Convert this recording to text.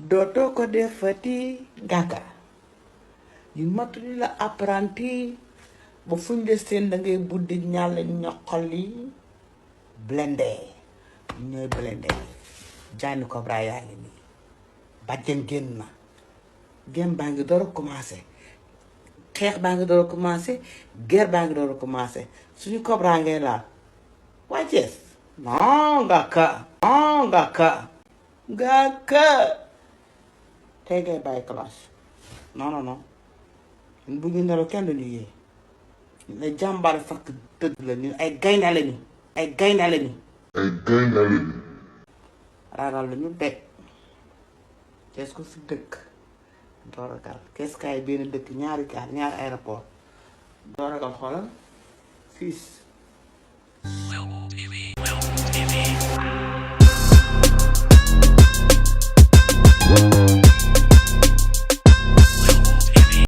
dootoo ko defati Ngaaka ñu matuli la apprenti ba fuñ de seen da ngay buddi ñàll ñoqali Blindé ñooy Blindé Badiene Cobra yaa ngi nii bàjjen génn na gém baa ngi door a commencé xeex baa ngi door a commencé guerre baa ngi door a commencé suñu Cobra ngay laal waa Thiès non Ngaaka Ngaaka tey ngay bàyyi classe non ñun bu ñu nelaw kenn duñu yee ne jàmbaar fakk dëgg la ñun ay gaynde lañu ragal lañu de Thiès ko fi dëkk doo ragal Thiès kaay benn dëkk ñaari gaar ñaari aéroport doo ragal xoolal fii